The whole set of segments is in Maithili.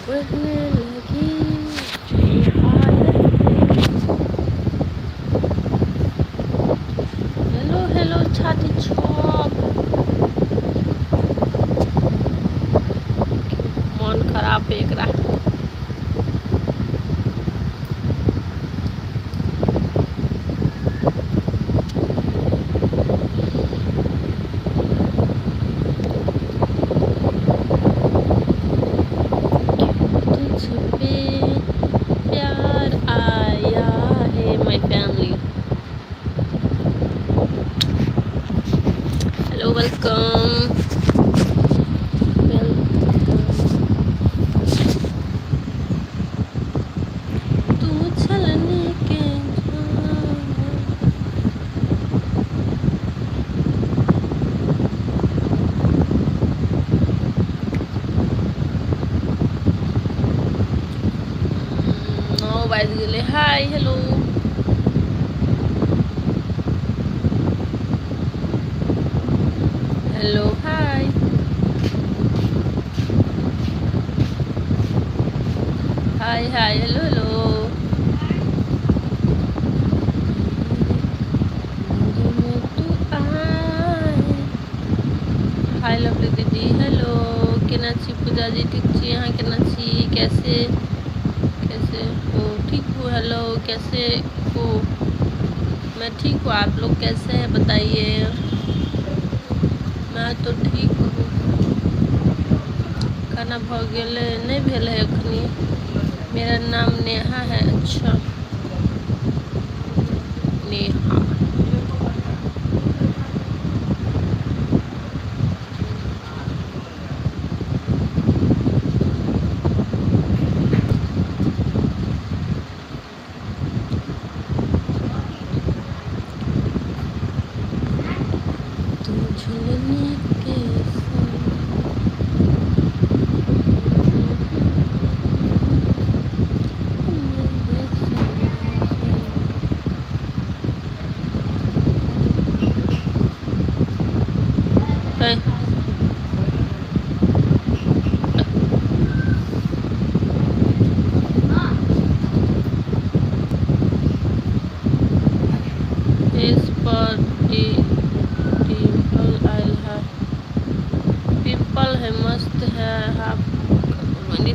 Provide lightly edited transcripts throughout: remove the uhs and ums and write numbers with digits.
बढ़ने लगी ये हालत। हेलो हेलो छाती छप मन खराब है एकरा। तुझ पे प्यार आया है my family. Hello welcome welcome. तू छलनी के 9 बाजि गेलै। Hi hello hello hi hi hi hello hello. Hi lovely दीदी हेलो। केना छी पूजा जी? ठीक छी। अहाँ केना छी? कैसे कैसे हो? ठीक हो। हेलो कैसे हो? मैं ठीक हूँ, आप लोग कैसे हैं बताइए। मैं तो ठीक हूँ। खाना भऽ गेलै? नहि भेल है अखनी। मेरा नाम नेहा है। अच्छा नेहा। तू झुलनी के संग मेरे संग। है फेस पर डिम्पल आयल है, पिंपल है, मस्त है आप।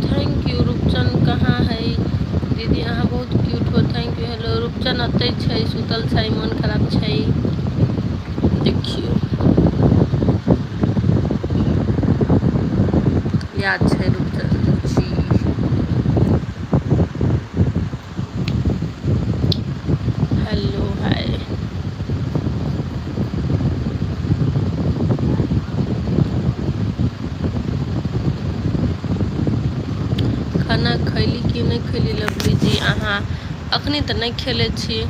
Thank you. Roopchan कहाँ है? दीदी अहाँ बहुत क्यूट हो। Thank you. Hello Roopchan अतै छै, सुतल छै, मन खराब छै। देखियौ याद छै रूपचन जी। Hello hi. खाना खैली कि नहि खैली लवली जी अहाँ? अखनी तऽ नहि खेले छी,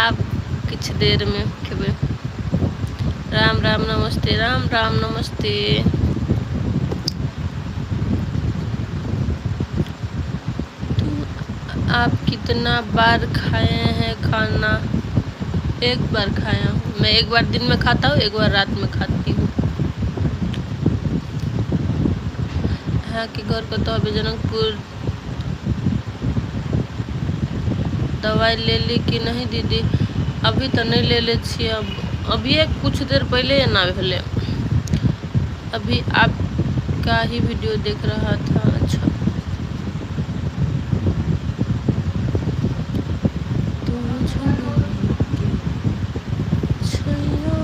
आब किछु देरमे खेबै। राम राम नमस्ते। राम राम नमस्ते। आप कितना बार खाए हैं खाना? एक बार खाया हूँ मैं। एक बार दिन में खाता हूँ, एक बार रात में खाती हूँ। अहाँके घर कतऽ हबे? जनकपुर। दवाइ लेली कि नहीं दीदी? अभी तऽ नहि लेले छियै, अब अभिये कुछ देर पहिले एना भेलै। अभी आपका ही वीडियो देख रहा था। अच्छा तू छैया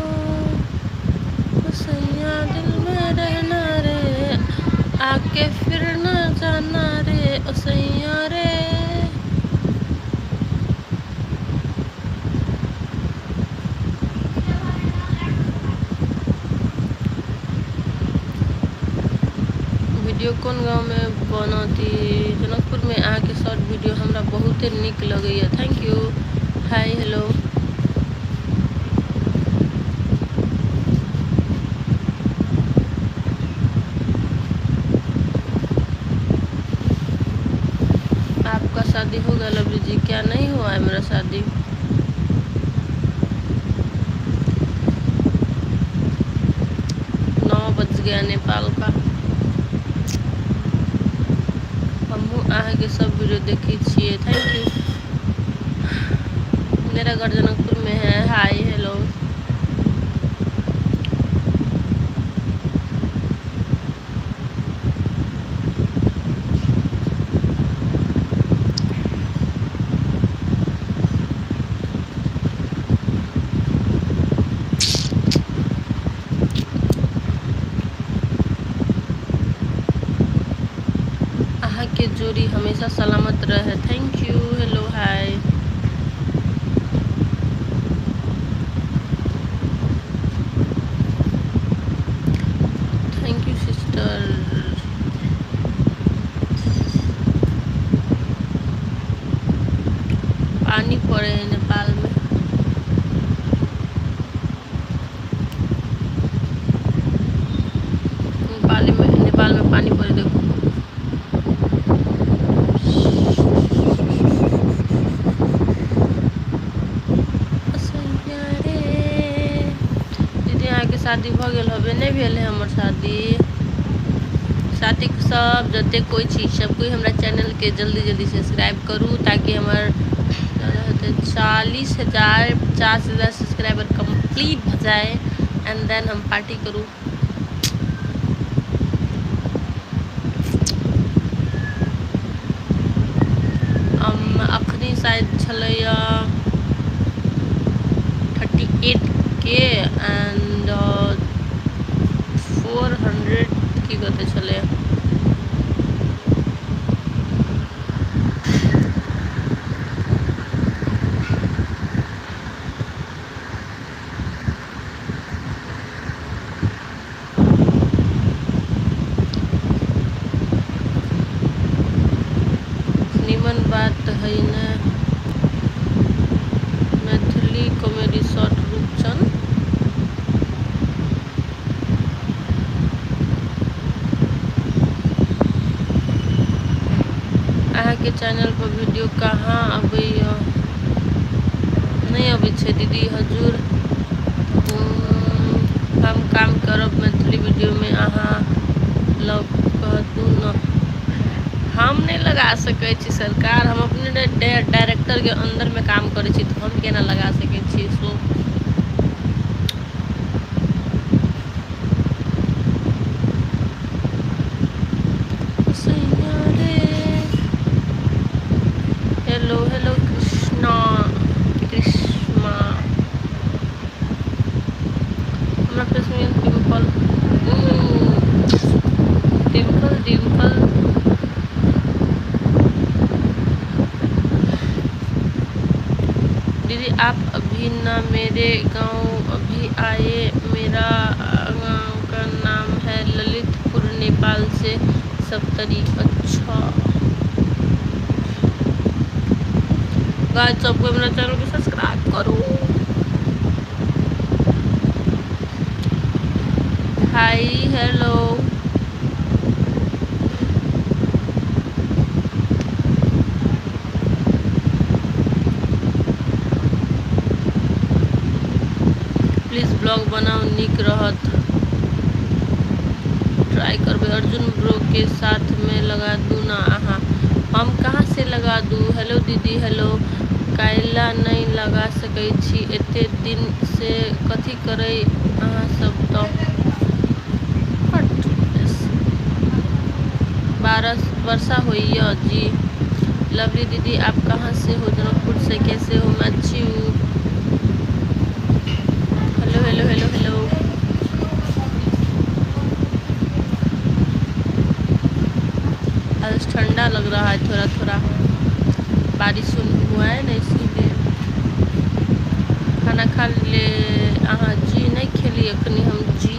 सैया दिल में रहना रे, आके फिर न जाना रे, ओ सैया रे। वीडियो कोन गाँवमे बनती? जनकपुरमे। अहाँके शॉर्ट वीडियो हमरा बहुते नीक लगैए। Thank you. Hi hello. आपका शादी हो गया लवली जी? क्या नहीं हुआ है मेरा शादी। 9 बज गया नेपाल का। हमहूँ अहाँके सब वीडियो देखै छियै। Thank you. मेरा घर जनकपुर में है। हाय, हेलो। अहाँके जोड़ी हमेशा सलामत रहे। Thank you. Hello, hi. Thank you sister. पानी पड़े है नेपाल में। नेपाल में, नेपाल में पानी पड़े, देखो। रे दीदी, अहाँके शादी भऽ गेल हबे? नहि भेल है हमर शादी। साथी सब, जते कोइ छी, सब कोइ हमरा चैनलके जल्दी जल्दी सब्सक्राइब करू, ताकि हमर 40,000, 50,000 सब्सक्राइबर कम्प्लीट भऽ जाए एंड then हम पार्टी करू। अखनी शायद छलैया 38K and 400 की कते छलै। निमन बात है ने। Maithili comedy short Rupchan. अहाँके चैनल पर वीडियो कहाँ अबैया? नहि अबै छै दीदी। हजूर, हम काम करब मैथिली वीडियोमे, अहाँ लग कहतू न। हम नहि लगा सकै छी सरकार। हम अपने डायरेक्टरके अन्दरमे काम करै छी, तऽ हम केना लगा सकै छी? सो सैया रे। Hello, hello Krishna, Krishna. हमरा फेस में पिंपल, डिम्पल, डिम्पल। दीदी, आप अभी ना मेरे गांव अभी आए। मेरा गांव का नाम है ललितपुर, नेपाल से सप्तरी। अच्छा गाइस, सबको मेरा चैनल को सब्सक्राइब करो। हाय, हेलो। प्लीज ब्लॉग बनाउ, नीक रहत। ट्राई करबै। अर्जुन ब्रो के साथ में लगा दू ना अहाँ। हम कहाँ से लगा दू? हेलो दीदी, हेलो। काल्हि नहि लगा सकै छी? एते दिन से कथी करै अहाँ सब? तऽ हट। बारह वर्षा होइए जी। लवली दीदी, आप कहाँ से हो? जनकपुर से। कैसे हो? मैं अच्छी हूँ। Hello, hello, hello, hello. आज ठंडा लग रहा है थोड़ा थोड़ा, बारिश हुआ है ना, इसीलिए। खाना खा ले अहाँ? जी नहीं, खेली अखनी हम जी।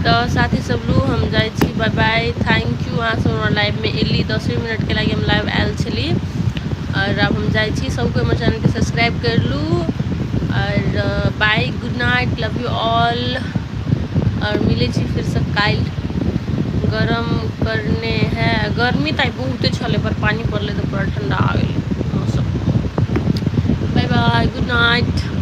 तऽ साथी सब लू, हम जाइ छी। बाय बाय, thank you. अहाँ सब हमरा लाइवमे एली। 10 मिनटके लागि हम लाइव आयल छली आओर आब हम जाइ छी। सबके हमर चैनलके सब्सक्राइब कर लू आओर bye, good night, love you all आओर मिलै छी फेरसँ काल्हि। गरम करने है। गर्मी तऽ आइ बहुते छलै, पर पानि पड़लै तऽ पूरा ठण्डा आ गेलै मौसम। Good night.